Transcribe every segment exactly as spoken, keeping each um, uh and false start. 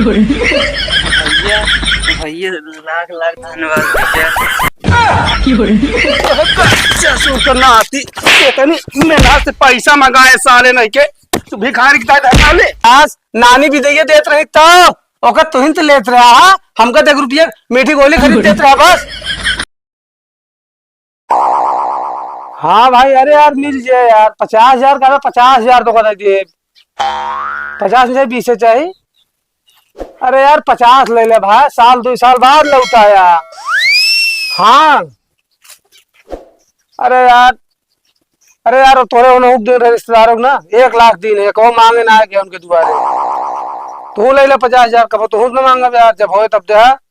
भैया, भैया, लाख लाख धन्यवाद भैया। ससुर का नाती, इतनी मेहनत से पैसा मंगाए साले नहीं के, तू भिखारी की तरह ले। आज नानी भी दइए देत रही तो ओकर तुहिन तो लेत रहा, हमका तो एक रुपया मीठी गोली खरीद देत रहा बस। हाँ भाई, अरे यार, मिल जाए यार, पचास हजार का, पचास हजार तो कर दिए, पचास में से बीस से चाहिए। अरे यार, पचास ले ले भाई, साल दो साल बाद लौटाया। हाँ, अरे यार, अरे यार, तोरे उन्हें दिन रहे रिश्तेदारों को ना, एक लाख दिन है, कहो मांगे ना आए गए उनके दुआरे। तू ले ले पचास हजार, कबो तू न मांगा यार, जब होए तब दे।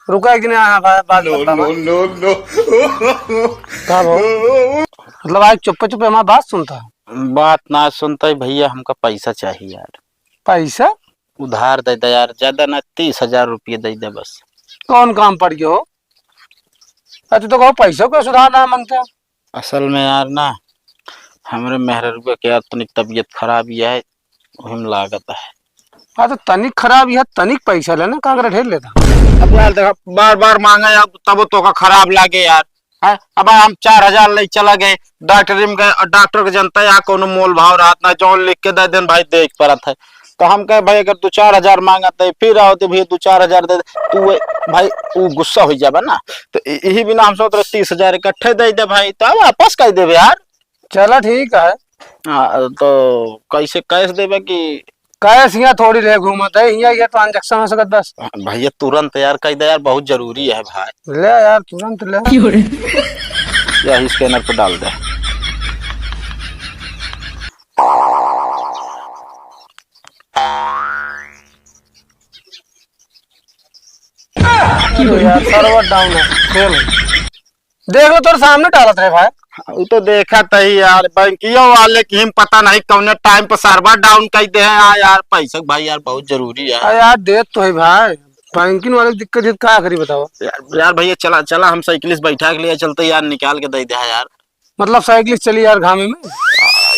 रुका एक दिन, यहाँ बा-, बात नो, बता, नो, बात। No, no. का हो? मतलब, आज चुप्पे चुप्पे हमारी बात सुनता है? बात ना सुनता ही भैया, हमका पैसा चाहिए यार। पैसा? उधार दे दे यार, ज्यादा ना, तीस हजार रुपये दे दे बस। कौन काम पड़ गयो हो? अच्छा, तो कहो, पैसा को सुधार ना मांगते हो? असल में यार ना, हमरे मेहररुआ के यार तनिक तबीयत खराब ही है, वही में लागत है। हाँ, तो तनिक खराब ही है, तनिक पैसा लेना, का करे ढेर लेता? अब यार देखा, बार बार मांगा यार, तब तो का खराब लागे यार। हैं? अब हम चार हजार ले चला गए, डॉक्टरी में गए, और डॉक्टर के जनता यहाँ कोनो मोल भाव रहत ना, जौन लिख के दे देन भाई, देख परत है। तो हम कहे, "भाई, अगर दो चार हजार मांगत है, फिर आओ तो भैया दो चार हजार दे दे।" तू ए, भाई, उ गुस्सा हो जाबा ना, तो इ-, यही बिना हम सोच रहे, तीस हजार इकट्ठे दे दे भाई, तो अब वापस कर देबे यार। चला, ठीक है। हाँ, तो कैसे, कैश देबे कि? कैश यहाँ थोड़ी रहे घूमत है, यहाँ ये ट्रांजैक्शन हो सकत बस। भैया, तुरंत यार, कह दे यार, बहुत जरूरी है भाई। ले यार, तुरंत ले। यही स्कैनर पे डाल दे। अरे यार, सर्वर डाउन है, फेल है। देख लो, तोर सामने डालत रहे भाई। उ तो देखत ही यार, बैंकियो वाले की हम पता नहीं कौने टाइम पर सर्वर डाउन कर दे हैं। हाँ यार, पैसा भाई यार बहुत जरूरी है। अरे यार, देत तो है भाई, बैंकिंग वाले की दिक्कत है, का करी बताओ? यार, यार भैया, चला, चला, हम साइकिल से बैठा के लिए चलते यार, निकाल के दे दे यार। मतलब साइकिल से चली यार घामे में?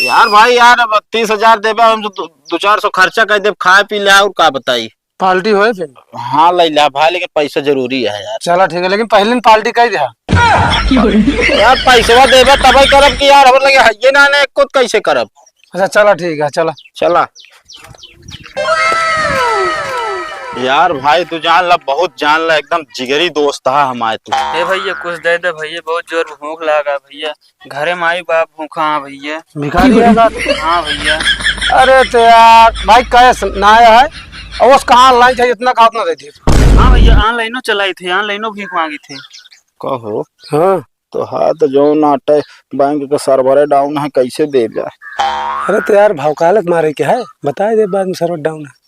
यार भाई यार, अब तीस हजार देबे, हम दो, दो चार सौ खर्चा कर देब, खाए पी ले, और का बताई? पार्टी होए फिर? हाँ, ले ला भाई, लेकिन पैसा जरूरी है यार। चला ठीक है, लेकिन पहले दिन पार्टी कर दिया। यार, पैसवा देबे तबे करब कि यार, हमरे लगे है ये ना, ना, एको कैसे करब? अच्छा, चला ठीक है, चला। चला। यार भाई, तू जान ला, बहुत जान ला, एकदम जिगरी दोस्त है हमारे तू। ए भैया, कुछ दे दे भैया, बहुत जोर भूख लागा भैया। घरे माई बाप भूखा है भैया। भिखारी है का? हाँ भैया। अरे तो यार, भाई, कैश ना आया है। और उस कहाँ ऑनलाइन चाहिए, इतना का उतना दे दिए। हाँ भैया, ऑनलाइनो चलाई थे, ऑनलाइनो भीख मांगी थे। कहो। हाँ। तो हाँ, तो जो नाटे बैंक का सर्वर डाउन है, कैसे दे जाए? अरे तो यार, भाव कालत मारे के है, बताए दे बाद में सर्वर डाउन है।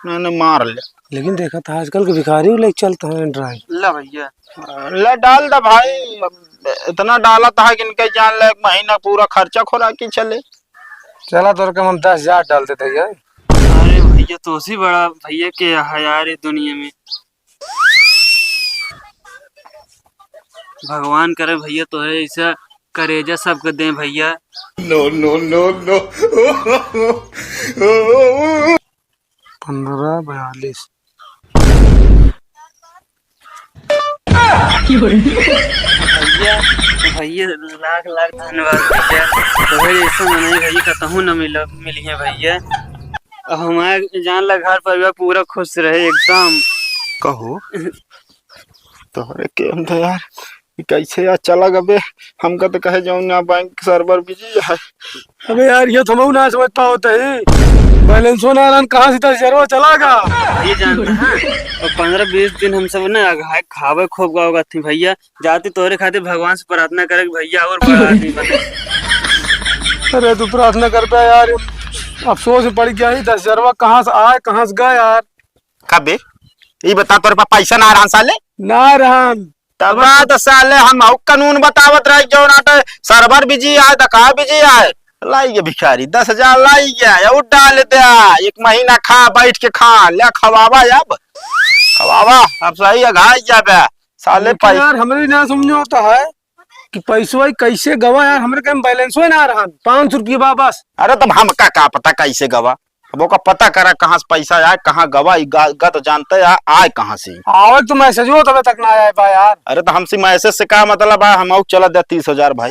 मैंने मार ले। लेकिन देखा था आजकल के भिखारी लेके चलता है ड्राइव। ला भैया। ला डाल दा भाई, इतना डाला था कि इनके जान ले एक महीना पूरा खर्चा खोराकी चले। चला तोर के हम दस हजार डाल देते हैं। अरे भैया, तो सी बड़ा भैया के है यार ये दुनिया में। भगवान करे भैया तोहरे ऐसा करेजा सबके दे भैया। No, no, no, no। पन्द्रह बयालीस। भैया, भैया, लाख लाख धन्यवाद भैया। तोहरे जैसे मनई भैया कतहूँ न मिल, मिली है भैया। अब हमारे जान ला घर परिवार पूरा खुश रहे एकदम। कहो, तोहरे के हम तो यार, ई कैसे यार चला गबे? हमका तो कहे जौन ना बैंक सर्वर बिजी है। अबे यार, ये तो हम ना समझ पावत है। बैलेंसो ना रहन, कहाँ से दस हजारवा चला गा? ये जानता है, और पन्द्रह बीस दिन हम सब ना अघाए खावे खूब गाओ गथी भैया, जाती तोरे खातिर भगवान से प्रार्थना करे कि भैया और बड़ा आदमी बने। अरे तू प्रार्थना कर बे यार, अफसोस में पड़ गया, ये दस हजारवा कहाँ से आए, कहाँ से गए यार? कबे? ई बता, तोरे पास पैसा ना रहन साले? ना रहन। तब तो साले हम हऊ कानून बतावत रहे, जो ना तो सर्वर बिजी आए, तो का बिजी आए? लाई ये भिखारी, दस हजार लाई गया, या वो डाल दे, एक महीना खा, बैठ के खा, ले खवावा अब। खवावा, अब सही अघाई जाबे। साले लेकिन पाई- यार, हमरे ना समझ में होता है कि पैसवा कैसे गवा यार, हमरे के बैलेंसवा ना रहन, पाँच सौ रुपया बा बस। अरे तब हमका का पता कैसे गवा? वो का पता करा कहाँ से पैसा आए, कहाँ गवा, ई गा-, गत जानते आ, आए कहाँ से। आवे तो मैसेज हो तबे तक ना आए बा यार। अरे तो हमसे मैसेज से का मतलब है, हम आउ चला दे तीस हजार भाई।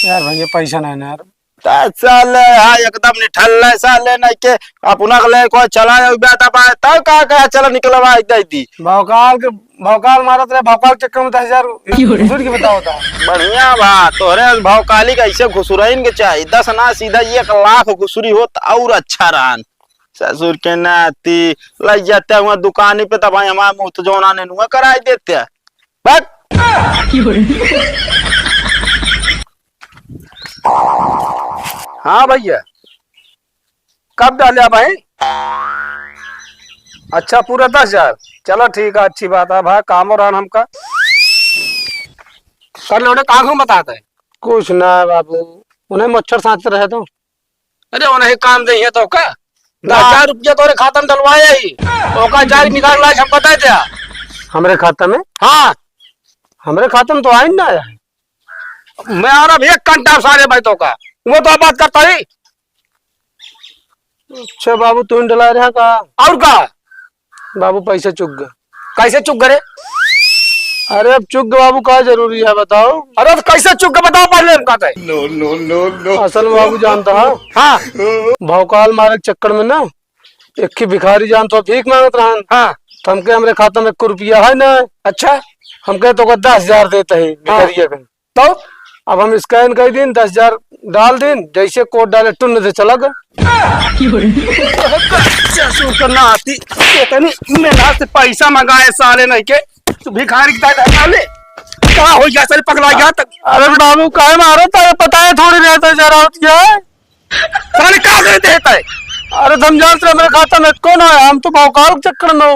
यार भाई, ये पैसा नहीं ना यार। त साले, हाँ, एकदम निठल्ले साले, नहीं के अपना के ले कोई चला जाऊ बे दबाए, तब का कहा चला निकलवा दे दी। भौकाल के, भौकाल मारत रहे, भौकाल के चक्कर में दस हजार घुसुर के बताओ था। बढ़िया बा, तोहरे भौकाली का ऐसे घुसुरइन के चाही, दस ना सीधा एक लाख घुसुरी होत और अच्छा रहन। ससुर के नाती, लइ जाते हुआ दुकानी पे, तब भाई हमारे मुंह तो जौना ने नुआ कराई देते। बक। हाँ भैया, कब डाले आप भाई? अच्छा, पूरा दस हजार। चलो ठीक है, अच्छी बात है भाई, काम और आन हमका कर लो, उन्हें कहाँ घूम बताता है? कुछ ना बाबू, उन्हें मच्छर साथ रहे तो। अरे, उन्हें काम दे है तो का? ना। दस हजार रुपया तोरे खाता में डलवाए ही, ओका जाके निकाल ला, हम बता दिया। हमरे खाता में? हाँ। हमरे खाता में तो आई ना आया है। मैं आ रहा एक घंटा सारे भाई तो का, वो तो बात करता ही। अच्छा बाबू, तू डला रहा का? और का? बाबू, पैसा चुक गए। कैसे चुक गए रे? अरे, अब चुक गए बाबू, का जरूरी है बताओ? अरे, तो कैसे चुक गए बताओ पहले हमका तो। No, no, no, no। असल में बाबू जानता है? हाँ। भौकाल मारे के चक्कर में ना, एक ही भिखारी जान तो भीख मांगत रहन। हाँ। तो हमके, हमरे खाता में एक रुपया है ना। अच्छा। हमके तो का दस हजार देते हैं हाँ। भिखारिया के। तो? अब हम स्कैन कर दीन, दस हजार डाल दीन, जैसे कोड डाले टुन्न से चला गए। ससुर का नाती, इतनी मेहनत से पैसा मंगाए साले नहीं के, तू भिखारी की तरह डाले। का हो गया साले, पगला गया तक? अरे बाबू, काहे मारो? तारे पता है थोड़ी रहता है जरा होती है। साले का करे देता है? अरे तो हम जानते हैं, मेरे खाता में कौन है? हम तो भौकाल के चक्कर में हो।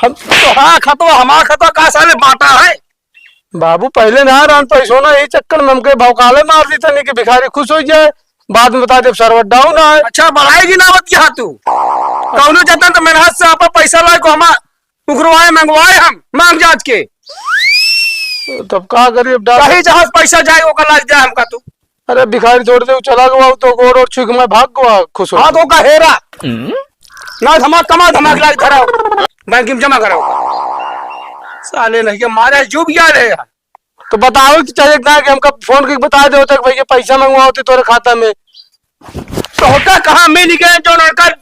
हम तो हाँ, खतवा, हमारा खतवा का साले बांटा है? बाबू, पहले ना रहन पैसो ना, यही चक्कर में हमके भौकाले मार दी तनी कि भिखारी खुश हो जाए, बाद में बता जब server down आए। अच्छा, बढ़ाई गिनावत यहाँ तू। कौनो जतन तो मेहनत से आपा पैसा लाए को हमा उघरवाए, मंगवाए हम, मांग जांच के। तब का करी अब डाल कहीं जहाज पैसा जाए, ओकर लाग जाए हमका तू। अरे भिखारी छोड़ दे, उ चला गवा, उ तो गोड़ और छुई के मैं भाग गवा, खुश हो। हाँ, तो का हेरा। हम्म। ना धमाक, कमा धमाक लाग धराओ, बैंक में जमा कराओ। साले नहीं के मारे जुब गया रे। तो बताओ कि चाहिए ना कि हमका फोन करके बता दे होता कि भैया पैसा मंगवाओ थे तोरे खाता में। तो होता कहाँ मिल गए जो नौकर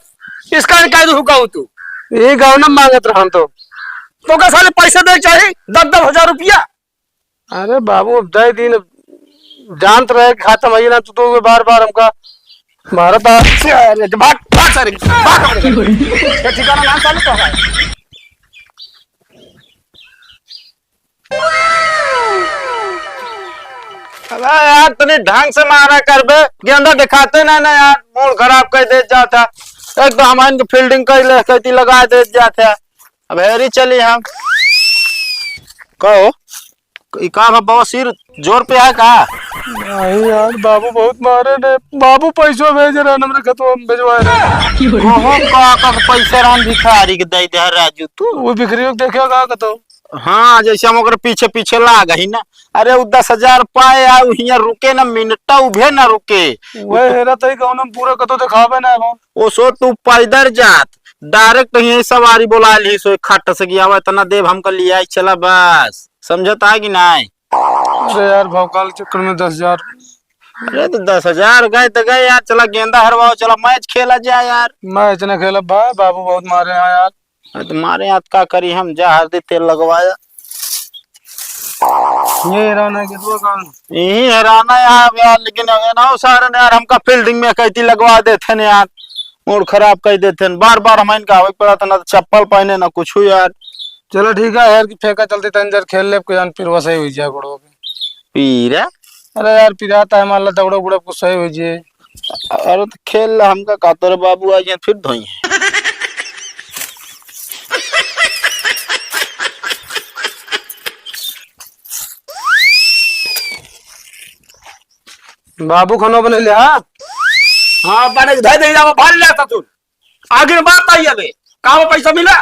इसका निकाल हुका हो तू। ये गाँव ना मांगत रहन तो। तो का साले पैसा दे चाही दस दस हजार रुपया। अरे बाबू, अब दे दिन, जानत रहे कि खाता में ना, तू तो बार बार हमका मारत आ। अरे, भाग, भाग सारे, भाग हमरे घर। ये ठिकाना नाम साले तो है। अबे यार, तनी ढंग से मारा करबे, गेंदा दिखाते ना, ना यार, मूड खराब कर दे जाता। एक तो हम इनके fielding कर ले, कहती लगा दे जाते। अब हेरी चली हम। कहो, ई का बा, बवासीर जोर पे है का? नहीं यार, बाबू बहुत मारे ने। बाबू पैसो भेज रहे, हमरे खतवा में भेजवा रहे। कहो, का, का पैसा राम भिखारी के दे दे राजू तू? वो भिखारी को देखियो का कतो? हाँ, जैसे हम ओकरे पीछे पीछे लाग ही ना। अरे, उ दस हजार पाए आ, उ हियाँ रुके ना, मिनटा उभे ना रुके। वह हेरा तई कौन हम पूरा कतो दिखावे ना हम। ओ सो तू पैदल जात, direct यहीं सवारी बोला ली सो, खट से गया हुआ, इतना देव हमका लिया चला बस, समझत आ कि नाय? अरे यार, भौकाल चक्कर में दस हजार। अरे तो दस हजार गए तो गए यार, चला गेंदा हरवाओ, चला मैच खेला जाए यार। मैच ना खेलब भाई, बाबू बहुत मारे हैं यार। अरे तो मारे हाथ का करी हम, जा हरदी तेल लगवाया। ये रहना के दो काम। यही हराना यार, यार, लेकिन अगर ना हो सारे ने यार, हमका fielding में कहती लगवा देते हैं यार, मूड खराब कर देते हैं। बार बार हम इनका आवे पड़ा था, ना तो चप्पल पहने ना कुछ यार। चलो ठीक है यार, कि फेंका चलते तन जर खेल ले, कोई जान फिर वैसे ही हुई जाए गोड़ों पे। पीरा? अरे यार, पिराता है, मान ला दौड़ो गुड़ो कुछ सही हो जाए। अरे तो खेल ला, हमका का तोरे बाबू आ जाए फिर धोई। बाबू खाना बने ले, हाँ? हाँ, बने धर दे जाओ, भार ले आता तू। आगे बात आई अबे, का वो पैसा मिला?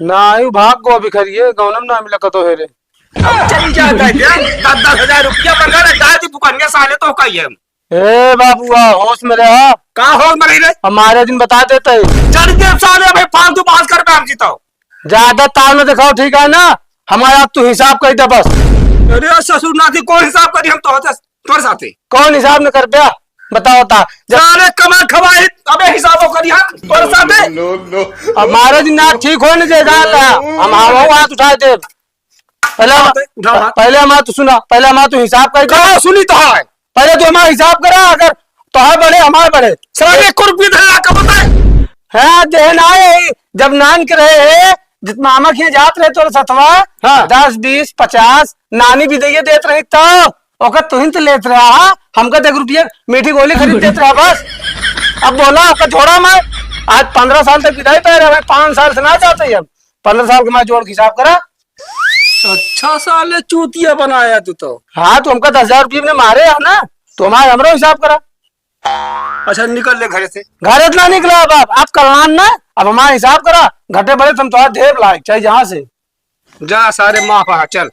ना, यू भाग गो अभी खरिए, गौनम ना मिला कतो है रे। अब चली जाता है क्या? दस दस हजार रुपया मंगा ना, दादी पुकारिया साले तो का ये। ए बाबुआ, होश में रहा। का होश में रही रे? हमारे दिन बता देते। जड़ के साले भाई फालतू बात कर पे हम जीतो। ज्यादा ताव न दिखाओ, ठीक है ना? हमारा तू हिसाब कर दे बस। अरे ससुर नाती कौन हिसाब करी हम तो होते तोर साथे। कौन हिसाब न कर पे? बताओ ता। जब साले कमा खवाए अबे हिसाब करी हम तोर साथे। No, no, no। अब हमारे दिन ना ठीक हो न जे जाता, हम हम हाथ उठा दे। पहले हम, उठा, उठा। पहले हमारा तू सुना, पहले हमारा तू हिसाब कर दे। का सुनी तो है? पहले तू हमारा हिसाब करा, अगर तोहार बढ़े, हमार बढ़े। साले एक रुपये धन ला के बताए। हाँ, देह ना आए, जब नान के रहे है, जित मामा के जात रहे तोर सतवा, हाँ। दस, बीस, पचास, नानी भी दइए देत रही तो, ओकर तुहिन तो लेत रहा, हाँ? हमका तो एक रुपये मीठी गोली खरीद देत रहा बस। अब बोला, ओकर छोड़ा मैं, आज पन्द्रह साल तक विदाई पे रहे, मैं पाँच साल से ना जाते ही हम। पन्द्रह साल के मैं जोड़ के हिसाब करा। अच्छा साले चूतिया बनाया तू तो। हाँ, तो हमका दस हजार रुपये में मारे है ना, तो हमारे हमरो हिसाब करा। अच्छा निकल ले घरे से। घरे से ना निकला अब आप, आप कल्याण ना, अब हमारा हिसाब करा, घटे बढ़े तुम तो देव लायक, चाहे जहाँ से। जा सारे माफ आ, चल,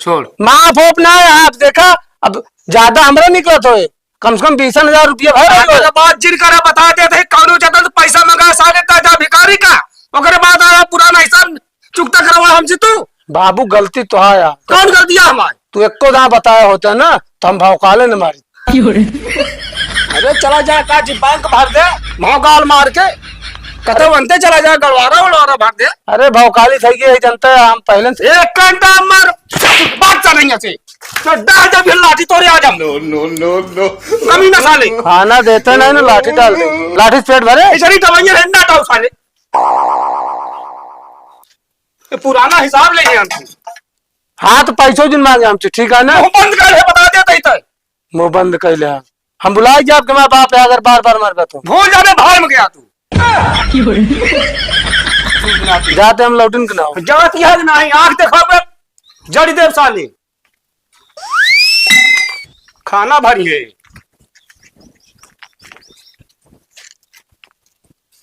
छोड़। माफ होप ना है, आप देखा, अब ज्यादा हमरा निकलत होए, कम से कम बीस हजार रुपया भर आगे होए। के बात जिन करा बता देत है, कौनो जगह से पैसा मंगा साले ता जा भिखारी का, ओकरे बाद आया पुराना हिसाब चुकता करवा हमसे तू। बाबू गलती तो है यार। कौन गलती है हमारी? तू एको दाना बताया होता ना तो हम भौकाले न मारी। अरे चला जा का जी बैंक भर दे, भौकाल मार के कतौ बनते चला जा, गड़वारा उड़वारा भर दे। अरे भौकाली सही है, जनता है, हम पहले से एक घंटा मार बात चल रही है से। तो डाल दे फिर लाठी तोरे आ जा। No, no, no, no। कमी ना साले। खाना देते नहीं ना, लाठी डाल दे। लाठी से पेट भरे। ऐसा नहीं दवाइयाँ रहना था साले। ये पुराना हिसाब ले गया हमसे। हाँ, तो पैसों दिन मांगे हमसे, ठीक है ना? मुंह बंद कर ले, बता देता ही तो। मुंह बंद कर ले। हम बुलाए कि आपके माँ बाप है, अगर बार बार मरबे तो। भूल जाबे, भाड़ में गया तू। जाते हम लौटन के ना हो। जात यह नहीं, आँख देखा बे, जड़ी देव साले। खाना भरी है।